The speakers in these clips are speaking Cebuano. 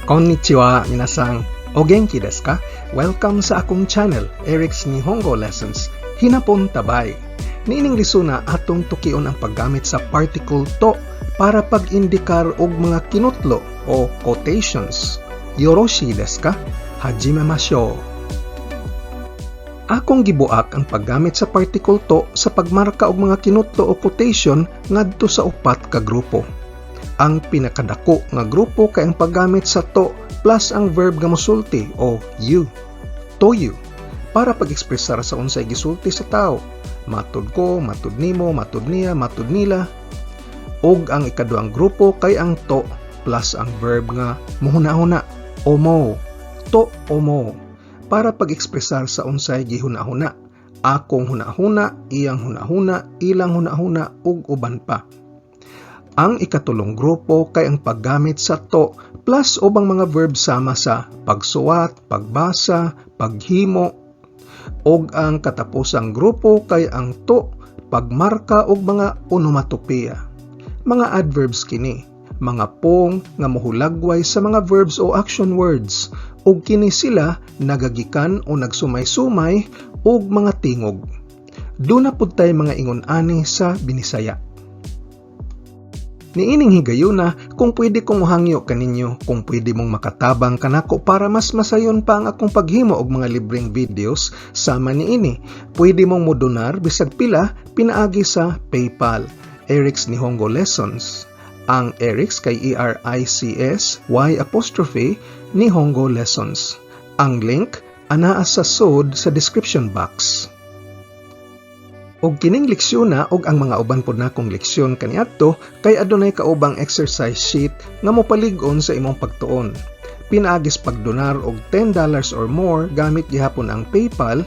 Konnichiwa, minasan. O genki desu ka? Welcome sa akong channel, Eric's Nihongo Lessons. Hinapon tabay. Niining lisuna, atong tukion ang paggamit sa particle to para pag-indikar og mga kinutlo o quotations. Yoroshi desu ka? Hajimemashou. Akong gibuak ang paggamit sa particle to sa pagmarka og mga kinutlo o quotation ngadto sa upat ka grupo. Ang pinakadako nga grupo kay ang paggamit sa to plus ang verb nga mosulti o you, to you, para pag-ekspresar sa unsay gisulti sa tao. Matud ko, matud nimo, matud niya, matud nila. Ug ang ikaduhang grupo kay ang to plus ang verb nga muhuna-huna o mo, to omo, para pag-ekspresar sa unsay gihuna-huna. Akong hunahuna, iyang hunahuna, ilang hunahuna ug uban pa. Ang ikatulong grupo kay ang paggamit sa to plus ubang mga verb sama sa pagsuwat, pagbasa, paghimo. Ug ang katapusang grupo kay ang to pagmarka og mga onomatopeya. Mga adverbs kini, mga pong nga mohulagway sa mga verbs o action words, ug kini sila nagagikan o nagsumay-sumay og mga tingog. Duna pud tay mga ingon ani sa Binisaya. Niining higayuna, kung pwede kong mohangyo kaninyo, kung pwede mong makatabang kanako para mas masayon pa ang akong paghimo og mga libreng videos sama niini. Pwede mong modonar bisag pila pinaagi sa PayPal, Eric's Nihongo Lessons. Ang Eric's kay Erics Y apostrophe Nihongo Lessons. Ang link anaa sa sod sa description box. Og kining leksyon na og ang mga uban pod nakong leksyon kaniadto kay adunay kaubang exercise sheet nga mopalig-on sa imong pagtuon. Pinaagis pagdonar og $10 or more gamit gihapon ang PayPal,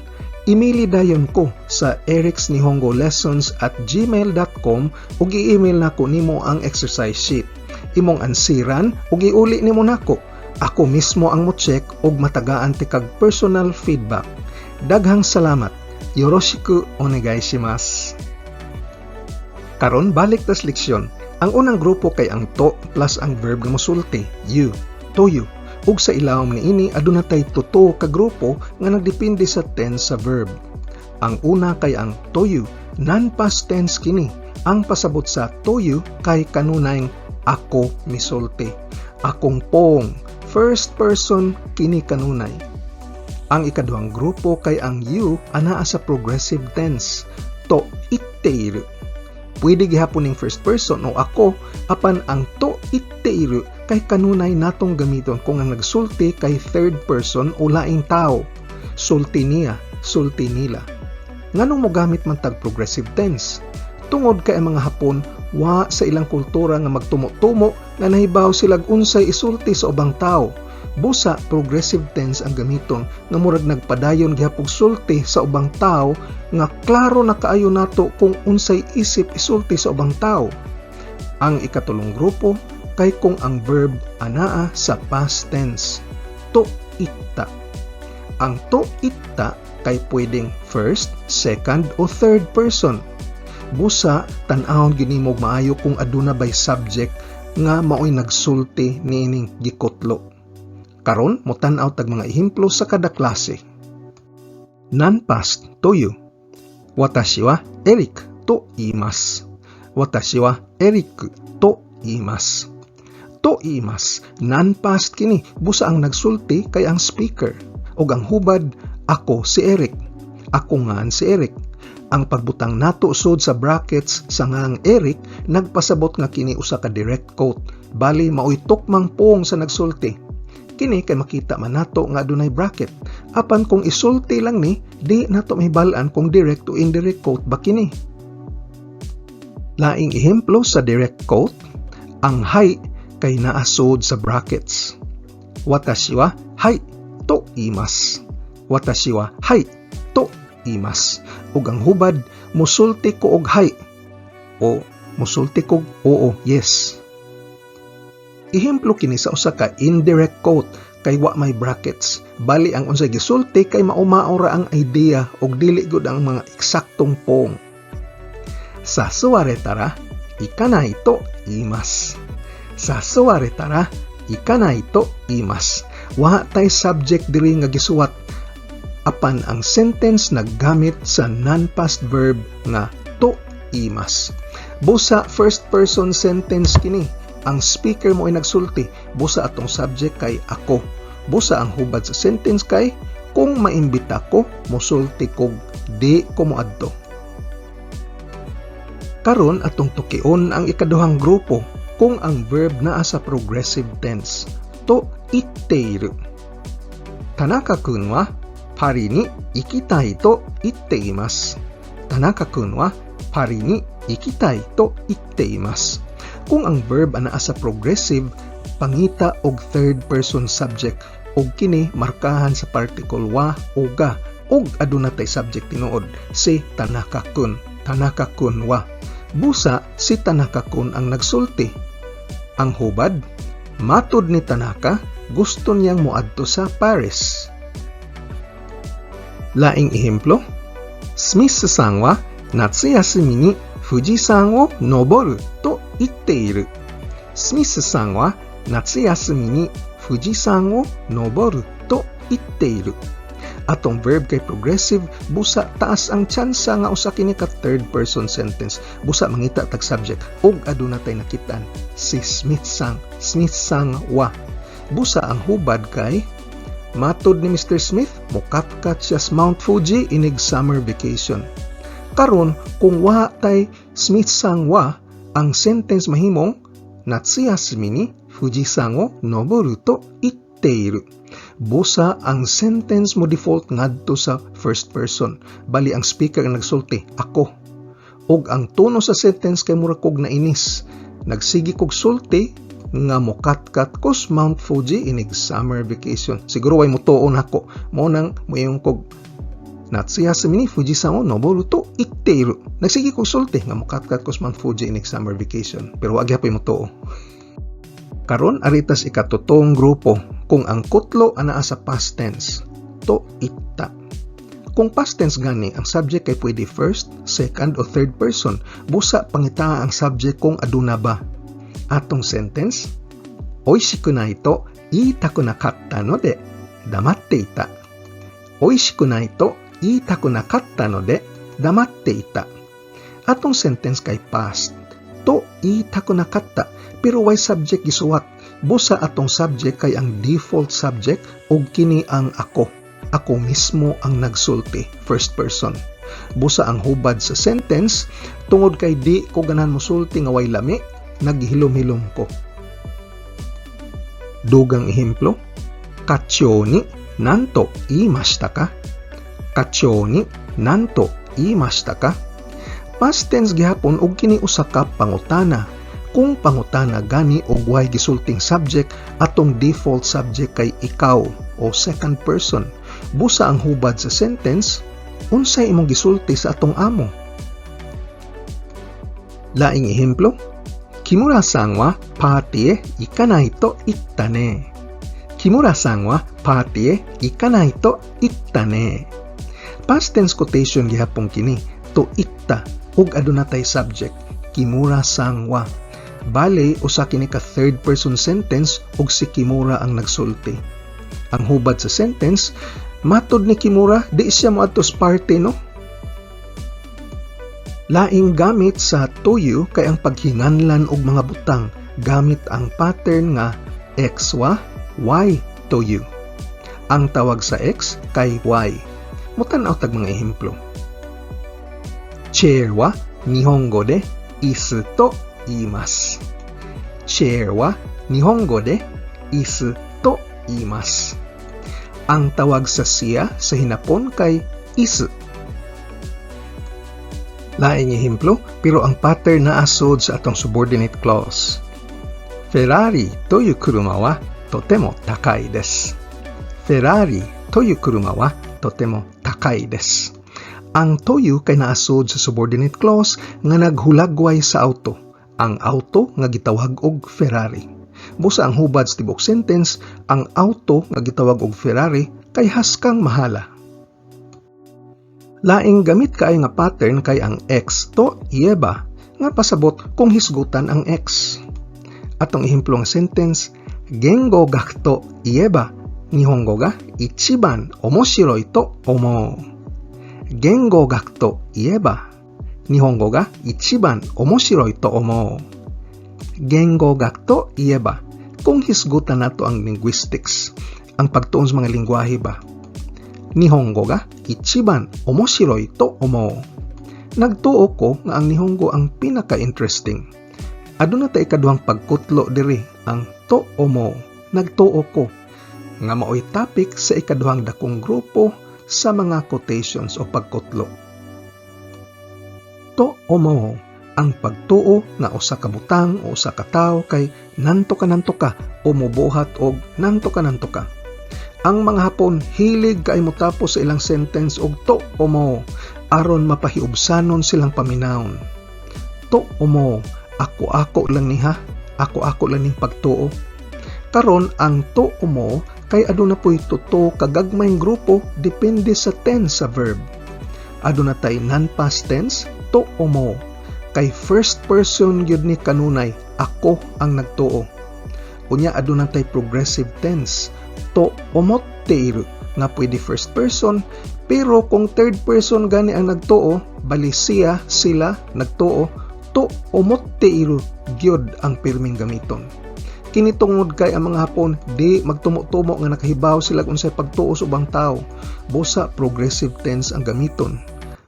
email dayon ko sa ericsnihongolessons@gmail.com ug i-email nako nimo ang exercise sheet. Imong ansiran ug iuli nimo nako. Ako mismo ang mo-check ug matagaan tikag personal feedback. Daghang salamat. Yoroshiku onegai shimasu. Karon, balik tas leksyon. Ang unang grupo kay ang to plus ang verb nga mosulti, you, to you. Ug sa ilawom niini aduna tay tuto ka grupo nga nagdepende sa tense sa verb. Ang una kay ang to you, non-past tense kini. Ang pasabot sa to you kay kanunayng ako misulti. Akong pong, first person kini kanunay. Ang ikaduhang grupo kay ang you anaa sa progressive tense, to itteiru. Pwede gihapon ning first person o ako, apan ang to itteiru kay kanunay natong gamiton kung ang nagsulti kay third person o laing tao. Sulti niya, sulti nila. Nganong mogamit man tag progressive tense? Tungod kay ang mga Hapon, wa sa ilang kultura nga magtumo-tumo nga nahibaw silag unsay isulti sa ubang tao. Busa progressive tense ang gamiton nga murag nagpadayon gihapog sulti sa ubang tao nga klaro na kaayo nato kung unsay isip isulti sa ubang tao. Ang ikatulong grupo kay kung ang verb anaa sa past tense, to itta. Ang to itta kay pwedeng first, second o third person. Busa tan-awon gyud nimo maayo kung aduna bay subject nga maoy nagsulti niining gikutlo. Karon, motan-aw tag mga ehemplo sa kada klase. Non-past to you. Watashi wa Eric to iimasu. Watashi wa Eric to iimasu. To iimasu. Non-past kini. Busa ang nagsulti kay ang speaker. Ug ang hubad, ako si Eric. Ako ngan si Eric. Ang pagbutang nato sud sa brackets sa ngang Eric nagpasabot nga kini usa ka direct quote. Bali maoy tukmang puong sa nagsulti. Kini kay makita man nato nga adunay bracket. Apan kung isulti lang ni, di nato mahibal-an kung direct o indirect quote ba kini. Laing ehemplo sa direct quote, ang hai kay naasod sa brackets. Watashi wa hai to iimasu. Watashi wa hai to iimasu. Ug ang hubad, musulti ko og hai. O musulti ko oo, yes. Ehemplo kini sa usa ka indirect quote kay wa may brackets. Bali ang unsay gisulti kay mao-mao ra ang idea ug dili gud ang mga eksaktong pong. Sasuwaretara, ikanai to iimasu. Sasuwaretara, ikanai to iimasu. Wa tay subject diri nga gisuwat, apan ang sentence naggamit sa non-past verb nga to iimasu. Busa first person sentence kini. Ang speaker mo'y nagsulti. Busa atong subject kay ako. Busa ang hubad sa sentence kay kung maimbita ko, mosulti kog di ko moadto. Karon, atong tukion ang ikaduhang grupo, kung ang verb naa sa progressive tense. To itteiru. 田中君はパリに行きたいと言っています。田中君はパリに行きたいと言っています。Kung ang verb anaa sa progressive, pangita og third person subject og kini markahan sa particle wa o ga, og aduna tay subject tinuod, si Tanaka-kun. Tanaka-kun wa. Busa si Tanaka-kun ang nagsulti. Ang hubad, matud ni Tanaka, gusto niyang moadto sa Paris. Laing ehemplo, スミスさんは夏休みに富士山を登ると言っている。スミスさんは夏休みに富士山を登ると言っている。Atong verb kay progressive, busa taas ang tsansa nga usa kini ka third person sentence. Busa mangita tag subject ug aduna tay nakitaan, si Smith sang, Smith sang wa. Busa ang hubad kay matod ni Mr. Smith, mokatkat siya sa Mount Fuji inig summer vacation. Karon, kung wa tay Smith sang wa, ang sentence mahimong 夏休みに富士山を登ると言っている. Busa ang sentence mo default ngadto sa first person. Bali ang speaker ang nagsulti, ako. Ug ang tono sa sentence kay mura kog nainis. Nagsige kog sulti nga mokatkat ko sa Mount Fuji inig summer vacation. Siguro way mutuo nako. Mao nang moingon kog 夏休みに富士山を登ると言っている. Nagsige kog sulti nga mokatkat ko sa Mount Fuji inig summer vacation. Pero wa gyapoy motuo. Karon, ari tas ikatutong grupo, kung ang kutlo anaa sa past tense. To itta. Kung past tense gani, ang subject kay pwede first, second o third person. Busa pangitaa ang subject kung aduna ba. Atong sentence, 美味しくないと言いたくなかったので黙っていた。美味しくないと言いたくなかったので黙っていた。Atong sentence kay past. と言いたくなかった, pero way subject gisuwat. Busa atong subject kay ang default subject ug kini ang ako. Ako mismo ang nagsulti, first person. Busa ang hubad sa sentence, tungod kay di ko ganahan mosulti nga way lami, naghilom-hilom ko. Dugang ehemplo, 課長に何と言いましたか？課長に何と言いましたか？ Past tense gihapon og kini usa ka pangutana. Kung pangutana gani og way gisulting subject, atong default subject kay ikaw o second person. Busa ang hubad sa sentence, unsay imong gisulti sa atong amo? Laing ehemplo, 木村さんはパーティーへ行かないと言ったね。木村さんはパーティーへ行かないと言ったね。Past tense quotation gihapon kini, と言った ug aduna tay subject, 木村さんは. Bale, usa kini ka third person sentence ug si Kimura ang nagsulti. Ang hubad sa sentence, matod ni Kimura, di siya moadto sa party, no? Laing gamit sa という kay ang paghinganlan og mga butang gamit ang pattern nga X wa Y という. Ang tawag sa X kay Y. Mutan-aw tag mga ehemplo. チェアは日本語で椅子と言います。チェアは日本語で椅子と言います。Ang tawag sa siya sa Hinapon kay 椅子. Laing ehemplo, pero ang pattern naa sud sa atong subordinate clause. フェラーリという車はとても高いです。フェラーリという車はとても高いです。Ang という kay naasod sa subordinate clause nga naghulagway sa auto. Ang auto nga gitawag og Ferrari. Busa ang hubad sa tibok sentence, ang auto nga gitawag og Ferrari kay haskang mahala. Laing gamit kaayo nga pattern kay ang X といえば nga pasabot kung hisgutan ang X. Atong ehemplo nga sentence, 言語学といえば日本語が一番面白いと思う。言語学といえば日本語が一番面白いと思う。言語学といえば, kung hisgutan nato ang linguistics, ang pagtuon sa mga lingwahe ba? 日本語が一番面白いと思う. Nagtuo ko nga ang Nihongo ang pinaka-interesting. Aduna tay ikaduhang pagkutlo diri, ang と思う. Nagtuo ko nga maoy topic sa ikaduhang dakong grupo sa mga quotations o pagkutlo. と思う, ang pagtuo nga usa ka butang o usa ka tawo kay nanto ka o mobuhat og nanto ka nanto ka. Ang mga Hapon, hilig kay motapos sa ilang sentence og と思う aron mapahiubsanon silang paminawon. と思う, ako-ako lang ni ha, ako-ako lang ning pagtuo. Karon, ang と思う kay aduna po'y tuto ka gagmayng grupo depende sa tense sa verb. Aduna tay non-past tense, と思う. Kay first person gyud ni kanunay, ako ang nagtuo. Unya, aduna tay progressive tense, と思っている, nga pwede first person, pero kung third person gani ang nagtuo, bali siya, sila nagtuo, と思っている gyud ang pirming gamiton. Kini tungod kay ang mga Hapon di magtumo-tumo nga nakahibaw sila kung unsay pagtuo sa ubang tao. Busa progressive tense ang gamiton.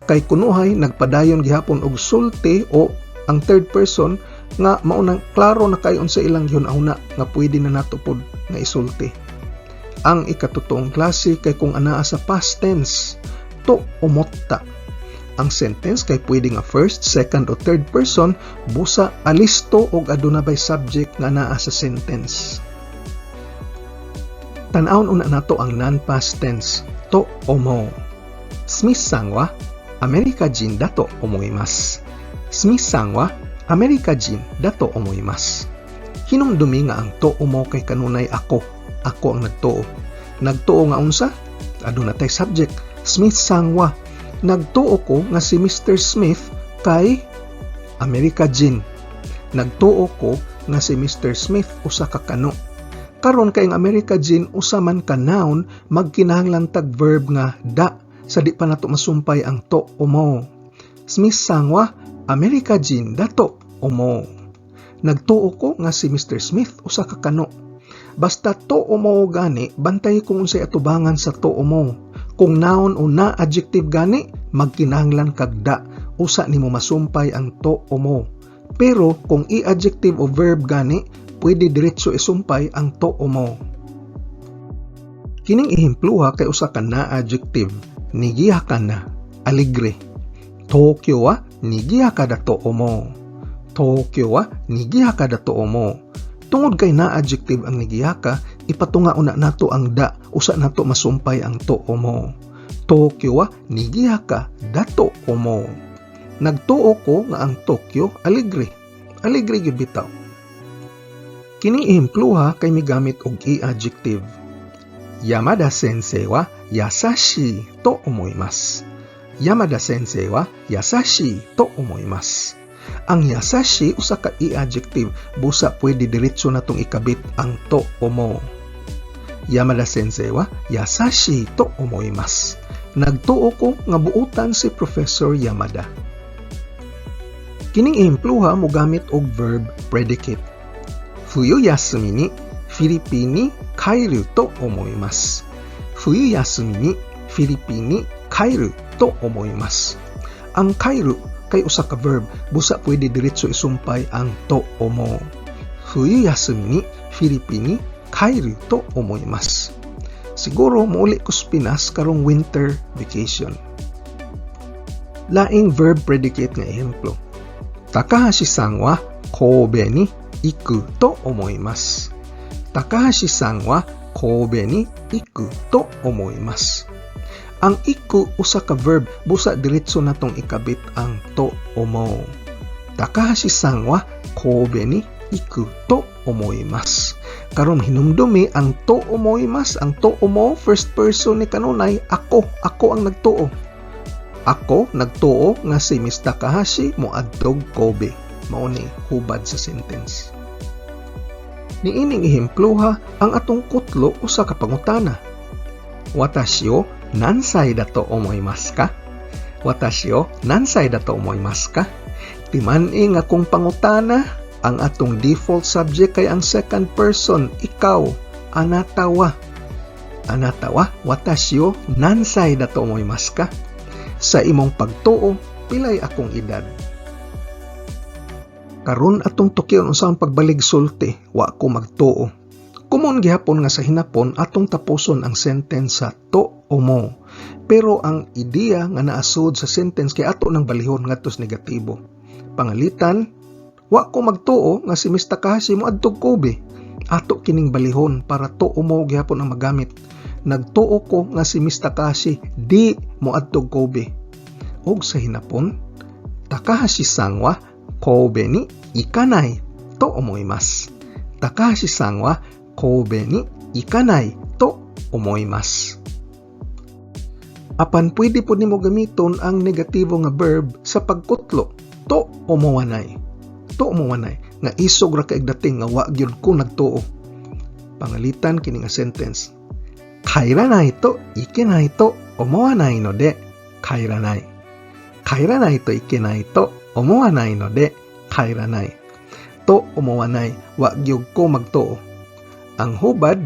Kay kunuhay nagpadayon gihapon og sulti o ang third person nga maunang klaro na kay unsa ilang gihuna nga pwede na nato pod nga isulti. Ang ikatutoong klase kay kung anaa sa past tense, と思った. Ang sentence kay pwede nga first, second o third person, busa alisto og aduna bay subject nga naa sa sentence. Tan-awon una nato ang non-past tense, と思う. スミスさんはアメリカ人だと思います。スミスさんはアメリカ人だと思います。Hinumdumi nga ang と思う kay kanunay ako. Ako ang nagtuo. Nagtuo nga unsa? Aduna tay subject. スミスさんは. Nagtuo ko nga si Mr. Smith kay アメリカ人. Nagtuo ko nga si Mr. Smith usa ka kano. Karon, kay ang アメリカ人 usa man ka noun, magkinahanglan tag verb nga だ sa di pa nato masumpay ang と思う. スミスさんはアメリカ人だと思う. Nagtuo ko nga si Mr. Smith usa ka kano. Basta と思う gani, bantay kung unsay atubangan sa と思う. Kung noun o na adjective gani, magkinahanglan kag だ usa nimo masumpay ang と思う. Pero kung i-adjective o verb gani, pwede diretso isumpay ang と思う. Kining ehempluha kay usa ka na adjective, にぎやかな, alegre. 東京はにぎやかだと思う. 東京はにぎやかだと思う. Tungod kay na adjective ang にぎやか, ipatunga una nato ang だ usa nato masumpay ang と思う. 東京はにぎやかだと思う. Nagtuo ko nga ang Tokyo alegre. Alegre gyud bitaw. Kining ehempluha kay migamit og i-adjective. 山田先生は優しいと思います。山田先生は優しいと思います。Ang 優しい usa ka i-adjective, busa pwede diretso natong ikabit ang と思う. 山田先生は優しいと思います. Nagtuo ko nga buutan si Professor Yamada. Kining ehempluha mogamit og verb predicate. 冬休みにフィリピンに帰ると思います。冬休みにフィリピンに帰ると思います。Ang 帰る kay usa ka verb, busa pwede diretso isumpay ang と思う. 冬休みにフィリピンに帰ると思います。Siguro muuli ko sa Pinas karong winter vacation. Laing verb predicate nga ehemplo. 高橋さんは神戸に行くと思います。高橋さんは神戸に行くと思います。Ang 行く usa ka verb, busa diretso natong ikabit ang と思う. 高橋さんは神戸に行くと思います。Karon, hinumdumi ang と思います, ang と思う first person ni kanunay ako, ako ang nagtuo. Ako nagtuo nga si Miss Takahashi moadtog Kobe. Mao ni hubad sa sentence. Niining ehemploha, ang atong kutlo usa ka pangutana. 私を何歳だと思いますか? 私を何歳だと思いますか? Timan-i nga kung pangutana, ang atong default subject kay ang second person, ikaw, あなたは. あなたは私を何歳だと思いますか? Sa imong pagtuo, pilay akong edad? Karon atong tukion unsa ang pagbalig sulti, "Wa ko magtuo." Common gihapon nga sa Hinapon atong tapuson ang sentence sa と思う. Pero ang ideya nga naasud sa sentence kay ato nang balihon ngadto sa negatibo. Pangalitan, "Wa ko magtuo nga si Mr. Takahashi moadtog Kobe." Ato kining balihon para と思う gihapon ang magamit. Nagtuo ko nga si Mr. Takahashi di moadtog Kobe. Og sa Hinapon, 高橋さんは神戸に行かないと思います。高橋さんは神戸に行かないと思います。Apan pwede pod nimo gamiton ang negatibo nga verb sa pagkutlo, と思わない. と思わない nga isog ra kay dating nga wa gyud ko nagtuo. Pangalitan kini nga sentence. 帰らないといけないと思わないので帰らない。帰らないといけないと思わないので帰らない。と思わない wa gyud ko magtuo. Ang hubad,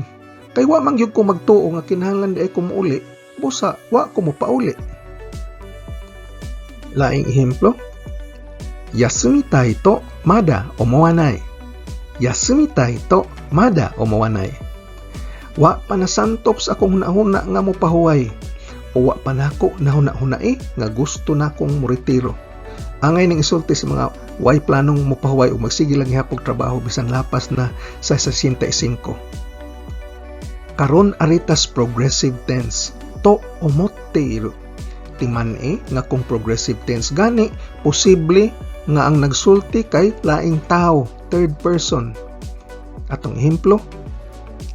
kay wa man gyud ko magtuo nga kinahanglan diay ko mouli, busa wa ko mopauli. Laing ehemplo, 休みたいとまだ思わない。休みたいとまだ思わない。Wa pa nasantop sa akong hunahuna nga mopahuway. O wa pa nako nahuna-hunai nga gusto nakong moretiro. Angay ning isulti sa mga way planong mopahuway o magsige lang gihapon trabaho bisan lapas na sa 65. Karon ari tas progressive tense. と思っている. Timan-i nga kung progressive tense gani, posible nga ang nagsulti kay laing tao, third person. Atong ehemplo,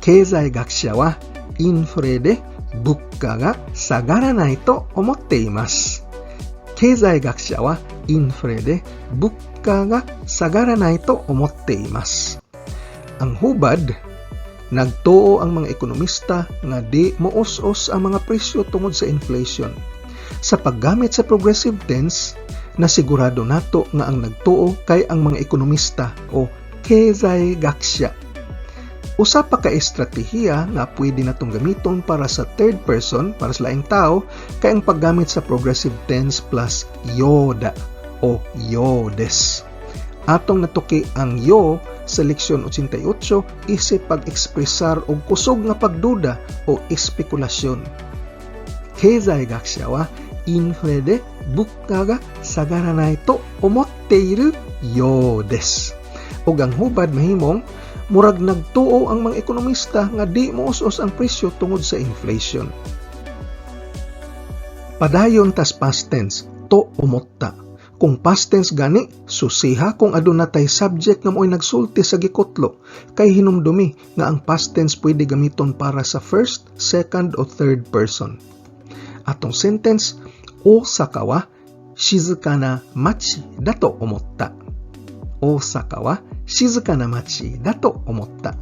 経済学者はインフレで物価が下がらないと思っています。経済学者はインフレで物価が下がらないと思っています。Ang hubad, nagtuo ang mga ekonomista nga di moos-os ang mga presyo tungod sa inflation. Sa paggamit sa progressive tense, nasigurado nato nga ang nagtuo kay ang mga ekonomista o 経済学者. Usa pa ka estratehiya nga pwede natong gamiton para sa third person, para sa laing tao, kay ang paggamit sa progressive tense plus ようだ o ようです. Atong natuki ang よう sa leksyon 88 isip pag-ekspresar og kusog nga pagduda o espekulasyon. 経済学者はインフレで物価が下がらないと思っているようです。Og ang hubad mahimong murag nagtuo ang mga ekonomista nga di moos-os ang presyo tungod sa inflation. Padayon tas past tense, と思った. Kung past tense gani, susiha kung aduna tay subject nga mo'y nagsulti sa gikutlo, kay hinumdumi nga ang past tense pwede gamiton para sa first, second o third person. Atong sentence, 大阪は静かな街だと思った。大阪は静かな街だと思った。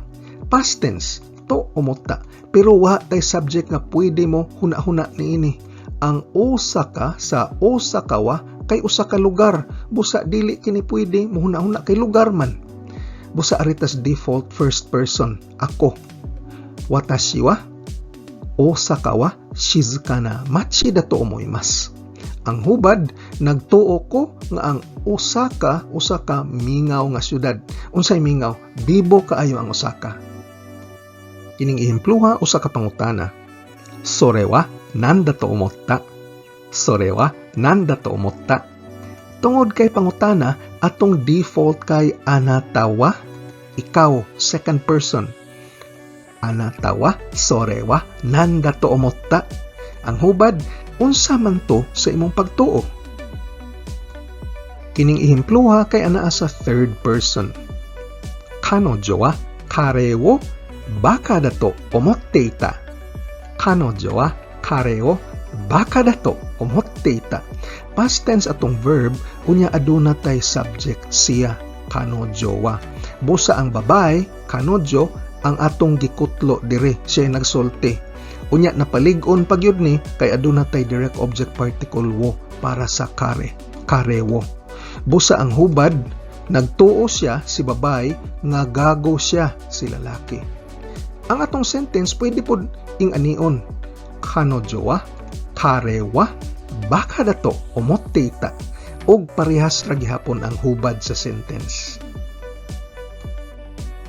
Past tense, と思った. Pero wa tay subject nga pwede mo huna-huna niini. Ang Osaka sa 大阪は kay usa ka lugar. Busa dili kini pwede mohuna-huna kay lugar man. Busa ari tas default first person, ako. 私は大阪は静かな街だと思います. Ang hubad, nagtuo ko nga ang Osaka usa ka mingaw nga syudad. Unsay mingaw? Bibo kaayo ang Osaka. Kining ehemploha usa ka pangutana. それは何だと思った? それは何だと思った? Tungod kay pangutana, atong default kay あなたは, ikaw, second person. あなたはそれは何だと思った? Ang hubad, unsa man to sa imong pagtuo? Kining ehemploha kay anaa sa third person. 彼女は彼をバカだと思っていた。彼女は彼をバカだと思っていた。Past tense atong verb, unya aduna tay subject siya, 彼女は. Busa ang babae, kanojo, ang atong gikutlo dire, siya nagsulti. Unya napalig-on pa gyud ni kay aduna tay direct object particle wo para sa kare, karewo. Busa ang hubad, nagtuo siya, si babae, nga gago siya, si lalaki. Ang atong sentence pwede pod ing-anion. 彼女は彼はバカだと思っていた. Og parehas ra gihapon ang hubad sa sentence.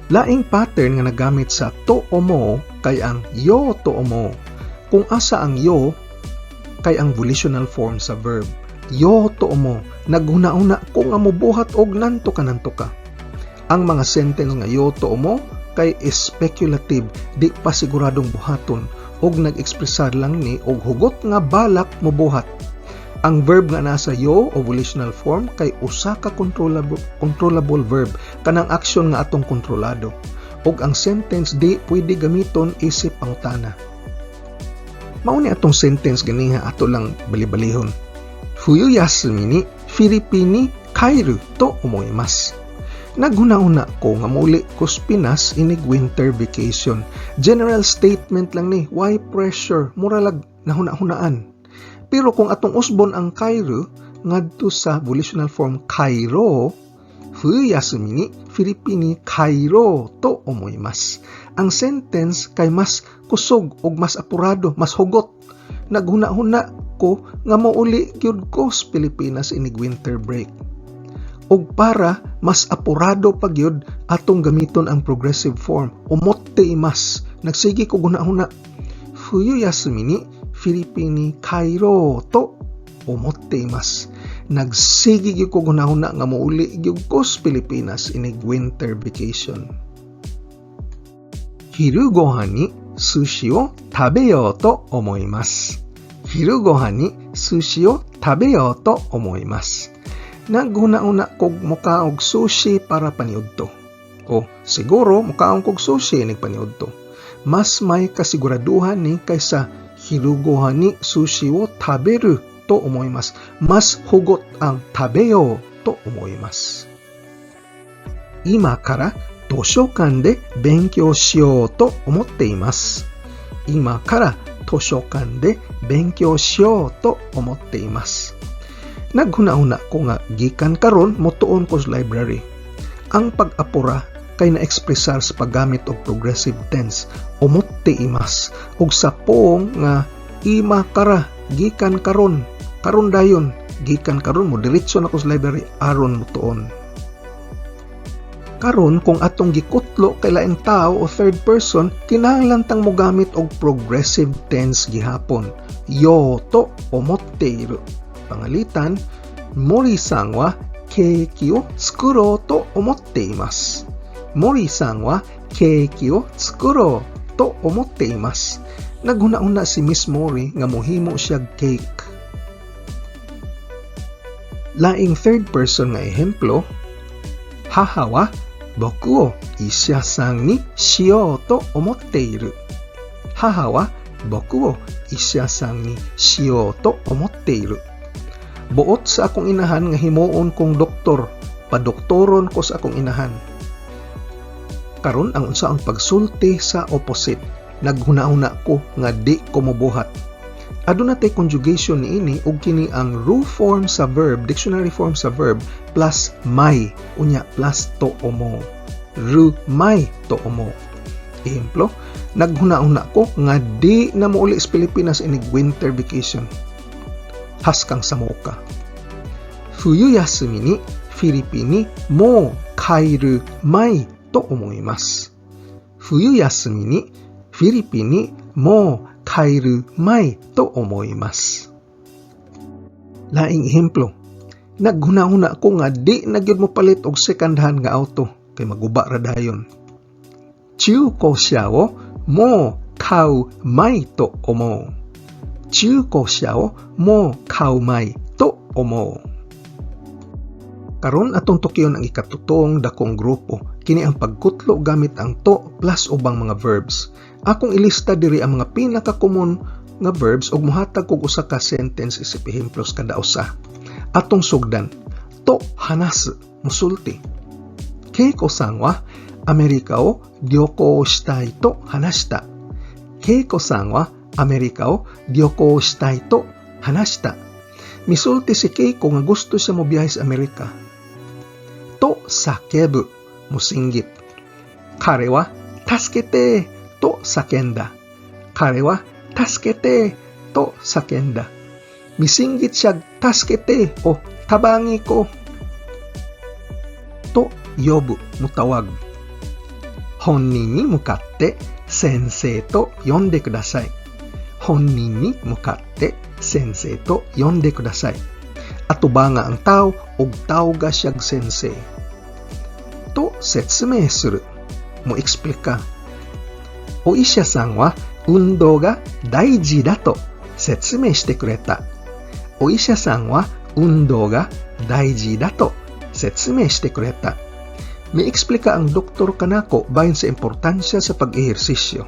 Laing pattern nga nagamit sa と思う kay ang ようと思う. Kung asa ang よう kay ang volitional form sa verb. ようと思う, naghuna-huna ko nga mobuhat og nanto ka nanto ka. Ang mga sentence nga ようと思う kay speculative, di pa siguradong buhaton og nag-ekspresar lang ni og hugot nga balak mobuhat. Ang verb nga nasa よう o volitional form kay usa ka controllable verb, kanang action nga atong kontrolado. Og ang sentence di pwede gamiton isip pangutana. Mao ni atong sentence ganiha, ato lang bali-balihon. 冬休みにフィリピンに帰ると思います. Naghuna-huna ko nga muli ko's Pinas inig winter vacation. General statement lang ni, why pressure? Mura lag nahuna-hunaan. Pero kung atong usbon ang 帰る ngadto sa volitional form 帰ろう, 冬休みにフィリピンに帰ろうと思います. Ang sentence kay mas kusog ug mas apurado, mas hugot. Naghuna-huna ko nga mouli gyud ko sa Pilipinas inig winter break. Ug para mas apurado pa gyud, atong gamiton ang progressive form. 思っています. Nagsige ko huna-huna. 冬休みにフィリピンに帰ろうと思っています. Nagsige gyud ko huna-huna nga mouli gyud ko sa Pilipinas inig winter vacation. 昼ご飯に寿司を食べようと思います。昼ご飯に寿司を食べようと思います。Naghuna-huna kog mukaog sushi para paniudto. O siguro mukaon kog sushi inig paniudto. Mas may kasiguraduhan ni kaysa 昼ご飯に寿司を食べると思います. Mas hugot ang 食べようと思います。今から図書館で勉強しようと思っています。今から図書館で勉強しようと思っています。Naghuna-huna ko nga gikan karon motuon ko sa library. Ang pag-apura kay na-ekspresar sa paggamit og progressive tense 思っています ug sa puong nga 今から gikan karon, karon dayon, gikan karon mo diretso na ko sa library aron motuon. Karon, kung atong gikutlo kay laing tao o third person, kinahanglan tang mogamit og progressive tense gihapon. ようと思っている. Pangalitan, 森さんはケーキを作ろうと思っています。森さんはケーキを作ろうと思っています。Naghuna-huna si Miss Mori nga mohimo siya cake. Laing third person nga ehemplo, 母は僕を医者さんにしようと思っている。母は僕を医者さんにしようと思っている。Buot sa akong inahan nga himuon kong doktor, padoktoron ko sa akong inahan. Karon, ang unsaon pagsulti sa opposite. Naghuna-huna ko nga di ko mobuhat. Aduna tay conjugation niini ug kini ang る form sa verb, dictionary form sa verb plus まい unya plus と思う. るまいと思う. Ehemplo, naghuna-huna ko nga di na mouli sa Pilipinas inig winter vacation. Haskang samoka. 冬休みにフィリピンにもう帰るまいと思います。冬休みにフィリピンにもう帰るまいと思います。Laing ehemplo, naghuna-huna ko nga di na gyud mo palit og second hand nga auto kay maguba ra dayon. 中古車をもう買うまいと思う。中古車をもう買うまいと思う。Karon, atong tukyon ang ikatutong dakong grupo. Kini ang pagkutlo gamit ang と plus ubang mga verbs. Akong ilista diri ang mga pinaka-common nga verbs ug mohatag kog usa ka sentence isip ehemplos kada usa. Atong sugdan. と話す, musulti. 恵子さんはアメリカを旅行したいと話した。恵子さんはアメリカを旅行したいと話した。Misulti si Keiko nga gusto siya mobiyahe sa Amerika. と叫ぶ, musinggit. 彼は助けてと叫んだ。彼は助けてと叫んだ。Misinggit siya, 助けて o tabangi ko. と呼ぶ, mutawag. 本人に向かって先生と呼んでください。本人に向かって先生と呼んでください。Atubanga ang tao og tawga siyag 先生. と説明する. Mo eksplika. お医者さんは運動が大事だと説明してくれた。お医者さんは運動が大事だと説明してくれた。Mi-eksplika ang doktor kanako bahin sa importansya sa pag-ehersisyo.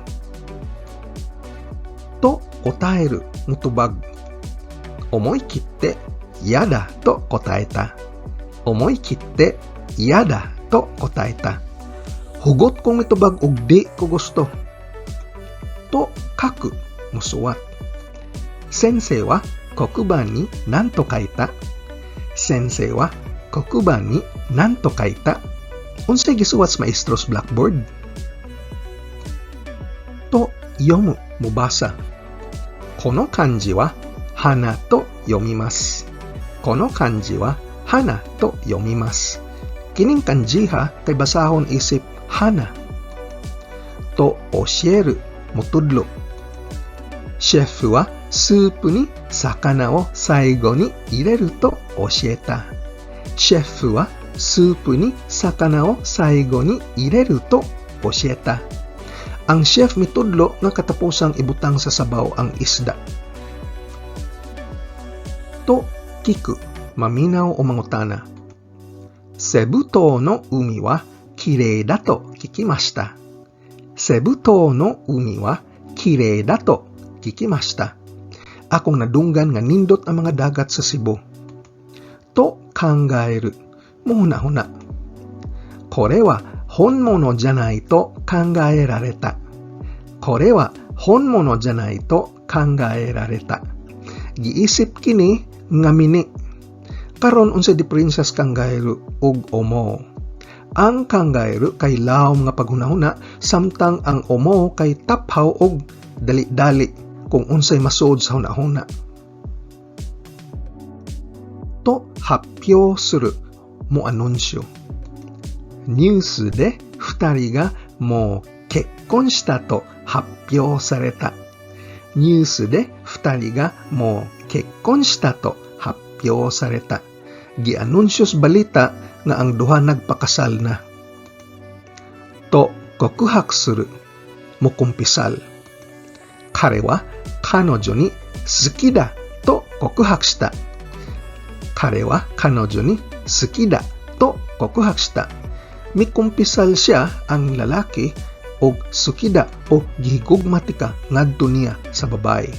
と答える, mutubag. 思い切って嫌だと答えた。思い切って嫌だと答えた。Hugot kong mitubag og di ko gusto. と書く, musuwat. 先生は黒板に何と書いた？先生は黒板に何と書いた？ Unsay gisuwat sa maestro sa blackboard? と読む, mubasa. この漢字は花と読みます。この漢字は花と読みます。Kining kanjiha kay basahon isip 花. と教える, mutudlo. シェフはスープに魚を最後に入れると教えた。シェフはスープに魚を最後に入れると教えた。Ang chef mitudlo nga katapusang ibutang sa sabaw ang isda. と聞く, maminaw o mangutana. セブ島の海は綺麗だと聞きました。セブ島の海は綺麗だと聞きました。Akong nadunggan nga nindot ang mga dagat sa Cebu. と考える, muhuna-huna. これは本物じゃないと考えられた。これは本物じゃないと考えられた。Giisip kini nga mini. Karon, unsay diferensya sa 考える ug 思う? Ang 考える kay lawom nga paghunahuna, samtang ang 思う kay taphaw og dali-dali kung unsay masuod sa hunahuna. と発表する, mo anunsyo. ニュースで二人がもう結婚したと発表された。ニュースで二人がもう結婚したと発表された。Gianunsyo sa balita nga ang duha nagpakasal na. と告白する, mukumpisal. 彼は彼女に好きだと告白した。彼は彼女に好きだと告白した。Mikumpisal siya, ang lalaki, og 好きだ o gihigugma tika ngadto niya sa babae.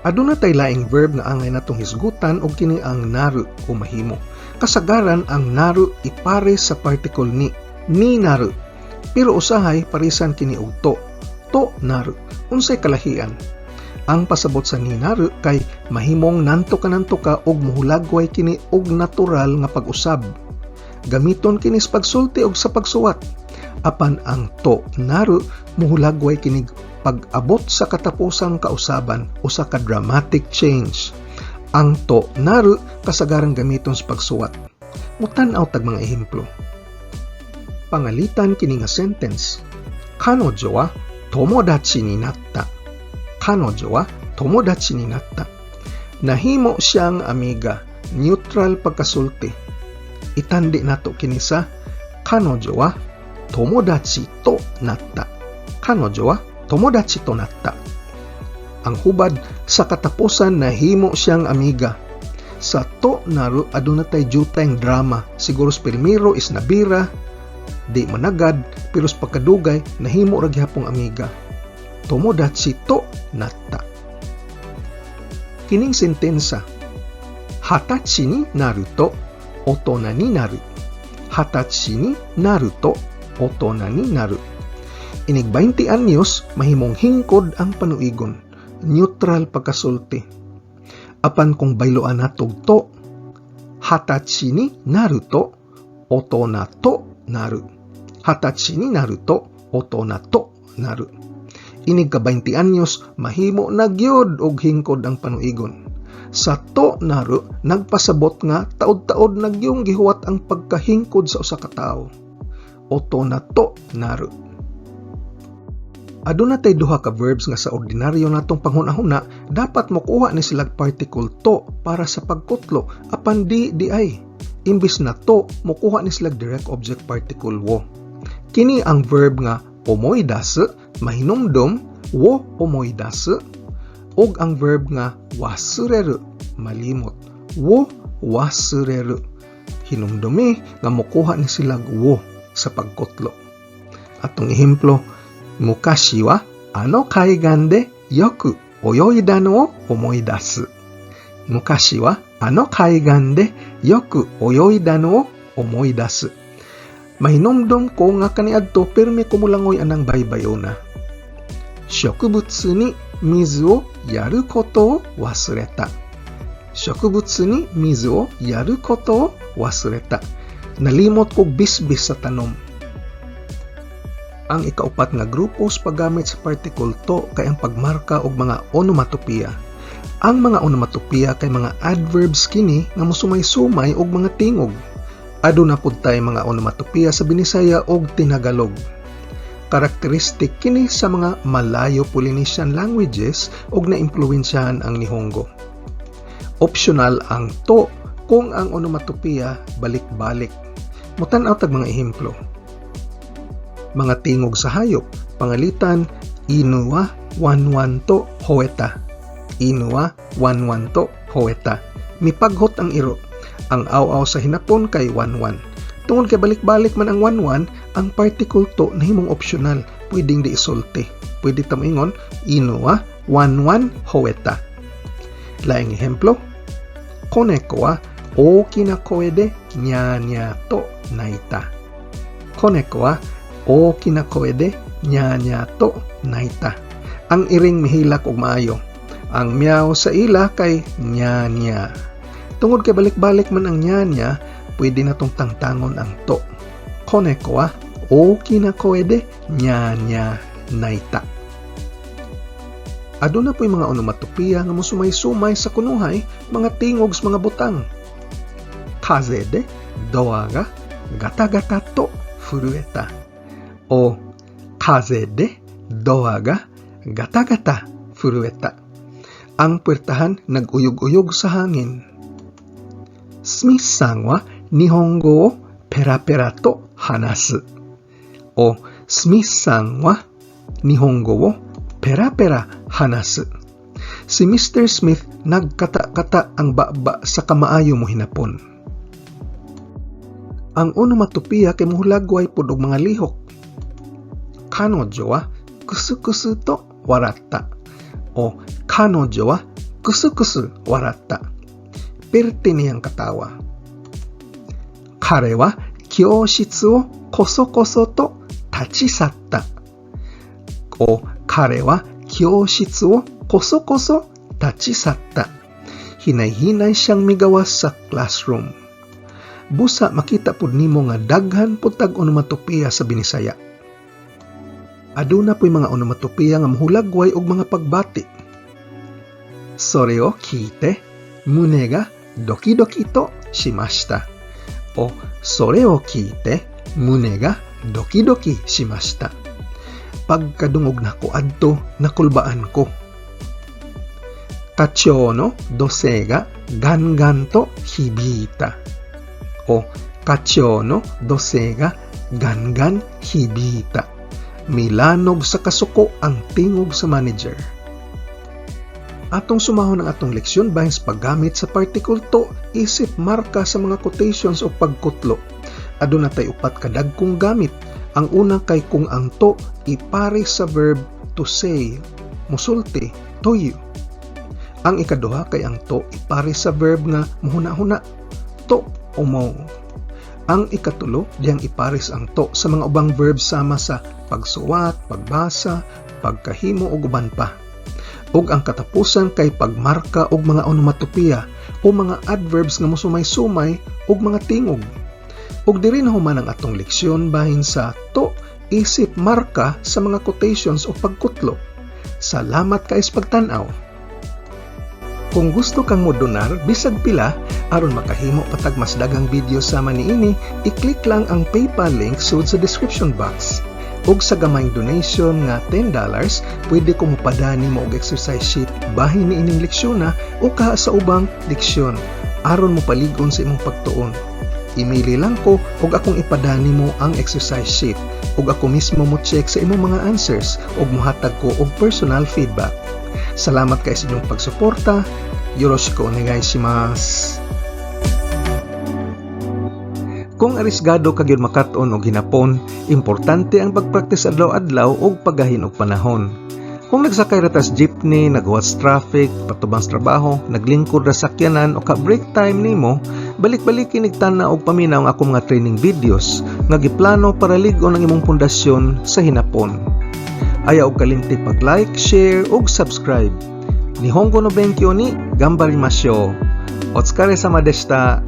Aduna tay laing verb nga angay natong hisgutan og kini ang なる o mahimo. Kasagaran, ang なる ipares sa particle に, になる. Pero usahay parisan kini og と, となる. Unsay kalahian? Ang pasabot sa になる kay mahimong nanto ka og muhulagway kini og natural nga pag-usab. Gamiton kini sa pagsulti og sa pagsuwat. Apan ang となる muhulagway kini pag-abot sa katapusang kausaban, usa ka dramatic change. Ang となる kasagaran gamiton sa pagsuwat. Mutan-aw tag mga ehemplo. Pangalitan kini nga sentence. 彼女は友達になった。彼女は友達になった。Nahimo siyang amiga, neutral pagkasulti. Itandi nato kini sa 彼女は友達となった。彼女は友達となった。Ang hubad, sa katapusan nahimo siyang amiga. Sa となる aduna tay jutayng drama. Siguro sa primero is nabira, di managad, pero sa pagkadugay nahimo ra gihapong amiga. 友達となった. Kining sentensa, 二十歳になると大人になる. Hatachi ni naru to otona ni naru. Inig 20 anyos, mahimong hingkod ang panuigon. Neutral pagkasulti. Apan kung bayloan natog to, hatachi ni naru to otona to naru. Hatachi ni naru to otona to naru. Inig ka 20 anyos, mahimo na gyud og hingkod ang panuigon. Sa to naru, nagpasabot nga taod-taod na gyung gihuwat ang pagkahingkod sa usa ka tawo. Otona to naru. Aduna tay duha ka verbs nga sa ordinaryo natong panghuna-huna dapat mokuha ni silag particle to para sa pagkutlo, apan di diay. Imbis na to, mokuha ni silag direct object particle wo. Kini ang verb nga omoidasu, mahinumdom, wo omoidasu, ug ang verb nga wasureru, malimot, wo wasureru. Hinumdumi nga mokuha ni silag wo sa pagkutlo. Atong ehemplo, 昔はあの海岸でよく泳いだのを思い出す。昔はあの海岸でよく泳いだのを思い出す。 Mahinumdom ko nga kaniadto pirmi ko mulangoy anang baybayona. 植物に水をやることを忘れた。植物に水をやることを忘れた。 Nalimot kog bisbis sa tanom. Ang ikaupat nga grupo sa paggamit sa particle to kay ang pagmarka og mga onomatopeya. Ang mga onomatopeya kay mga adverbs kini nga mosumay-sumay og mga tingog. Aduna pud tay mga onomatopeya sa Binisaya og Tinagalog. Karakteristik kini sa mga Malayo-Polynesian languages ug naimpluwensyahan ang Nihongo. Optional ang to kung ang onomatopeya balik-balik. Mutan-aw tag mga ehemplo. Mga tingog sa hayop, pangalitan, 犬はワンワンと吠えた. 犬はワンワンと吠えた. Mipaghot ang iro. Ang aw-aw sa Hinapon kay 11. Tungod kay balik-balik man ang 11, ang particle to nahimong optional, pwedeng di isulti. Pwede ta moingon, 犬はワンワン吠えた. Laing ehemplo, 子猫は大きな声でニャーニャーと鳴いた。子猫は大きな声でニャーニャーと鳴いた. Ang iring mihilak og maayo. Ang meow sa ila kay nya nya. Tungod kay balik-balik man ang nya nya, pwede na tong tangtangon ang to. 子猫は大きな声でニャーニャー鳴いた. Aduna po'y mga onomatopeya nga mosumay-sumay sa kunuhay mga tingog sa mga butang. 風でドアがガタガタと震えた。O 風でドアがガタガタ震えた. Ang puwertahan nag-uyog-uyog sa hangin. スミスさんは日本語をペラペラと話す。O スミスさんは日本語をペラペラ話す。 Si Mr. Smith nagkata-kata ang baba sa kamaayo mo hinapon. Ang onomatopeya kay mohulagway pod og mga lihok. 彼女はクスクスと笑った。O 彼女はクスクス笑った。 Pirti niyang katawa. 彼は教室をこそこそと立ち去った。O 彼は教室をこそこそ立ち去った。 Hinay-hinay siyang migawas sa classroom. Busa makita pud nimo nga daghan pud tag onomatopeya sa Binisaya. Aduna po'y mga onomatopeya nga mohulagway og mga pagbati. それを聞いて胸がドキドキとしました。O それを聞いて胸がドキドキしました。 Pagkadungog nako adto, nakulbaan ko. 課長の怒声がガンガンと響いた。O 課長の怒声がガンガン響いた。 Milanog sa kasuko ang tingog sa manager. Atong sumahon ang atong leksyon bahin sa paggamit sa particle to isip marka sa mga quotations o pagkutlo. Aduna tay upat ka dagkong gamit. Ang una kay kung ang to ipares sa verb to say, musulti, という. Ang ikaduha kay ang to ipares sa verb nga muhuna-huna, と思う. Ang ikatulo, diyang ipares ang to sa mga ubang verbs sama sa pagsuwat, pagbasa, pagkahimo ug uban pa. Ug ang katapusan kay pagmarka og mga onomatopeya o mga adverbs nga mosumay-sumay og mga tingog. Ug diri na human ang atong leksyon bahin sa to isip marka sa mga quotations o pagkutlo. Salamat kay sa pagtan-aw. Kung gusto kang modonar bisag pila aron makahimo pa tag mas daghang video sama niini, i-click lang ang PayPal link sud sa description box. Ug sa gamayng donation nga $10, pwede ko mopada nimo og exercise sheet bahin niining leksyon o kaha sa ubang leksyon aron mopalig-on sa imong pagtuon. Email lang ko ug akong ipada nimo ang exercise sheet ug ako mismo mo check sa imong mga answers ug mohatag ko og personal feedback. Salamat kay sa inyong pagsuporta. よろしくお願いします. Kung arisgado ka gyud makat-on og hinapon, importante ang pagpraktis adlaw-adlaw ug paggahin og panahon. Kung nagsakay ra tas jeepney, naghuwat sa traffic, patubang sa trabaho, naglingkod ra sa sakyanan o ka break time nimo, balik-baliki nig tan-aw og paminaw ang akong mga training videos nga giplano para lig-on ang imong pundasyon sa hinapon. Ayaw og kalimti pag-like, share ug subscribe. 日本語の勉強に頑張りましょう. お疲れ様でした.